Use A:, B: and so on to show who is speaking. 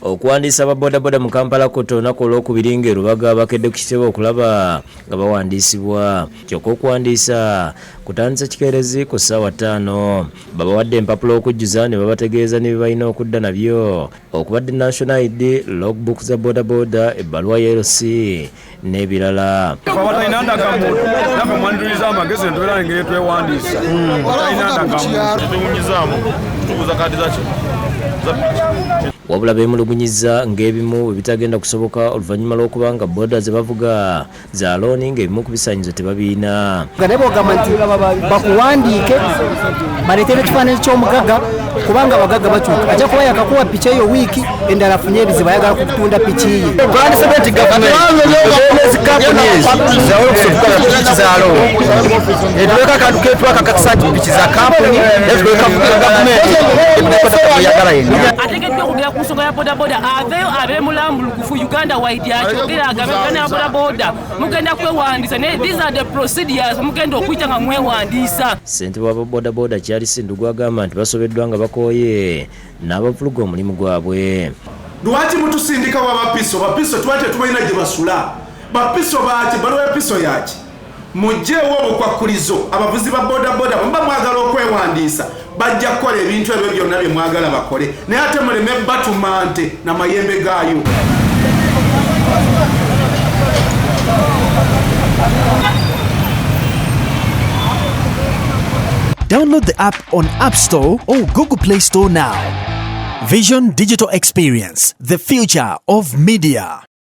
A: Okuwandiisa aba bodaboda mu Kampala kutta olunaku olwokubiri ng'e Lubaga bakedde ku kitebe okulaba nga bawandiisibwa. Kyokka okuwandiisa kutandise kikeerezi ku ssaawa 5. Babawadde empapula okujjuza ne babategeeza ne bye balina okudda nabyo okubadde National ID, logbook za bodaboda, ebbaluwa ya LC n'ebirala.
B: Abatalina ndagamuntu naffe mwanituliza amagezi netubeera engeri twewandiisa. Abatalina ndagamuntu
C: Tetewunyizaamu kutubuuza kaadi zaki za piki.
A: Wabula beemulugunyizza ng'ebimu bwe bitagenda kusoboka oluvannyuma lw'okuba nga boda ze bavuga za looni ng'ebimu ku bisaanyizo tebabiina.
D: Nga naye bwogamba nti bakuwandiike baleete n'ekifaananyi ky'omugagga, kubanga abagagga bakyuka, ajja kuba yakakuwa piki eyo wiiki endala afunye ebizibu, ayagala kutunda piki ye.
E: Twandisabye nti gavumenti ezi kampuni ezo zawe okusobola piki za looni, etuleka akantu ketwakakakisa nti piki za kampuni, netuleka gavumenti eyagala yenna.
F: Ateekeddwa okwogera ku nsonga ya bodaboda, aveeyo abe mulambulukufu Uganda wide, akyogera agambe Uganda ya bodaboda mugenda kwewandiisa, naye these are the procedures mugenda okuyita nga mwewandiisa.
A: Ssentebe wa bodaboda Charles Ndugu agamba nti basobeddwa nga bakooye n'abavuluga omulimu gwabwe.
G: Lwaki mutusindika wa bapiso? Bapiso tuba tetubalina gye basula. Bapiso baaki? Baluwa ya piso yaki? Mugyewo obukwakkulizo. Abavuzi ba bodaboda bwe muba mwagala okwewandiisa bajja kukola ebintu ebyo byonna bye mwagala bakole, naye ate muleme batuma nte na mayembe gaayo.
H: Download the app on App Store or Google Play Store now. Vision Digital Experience, the future of media.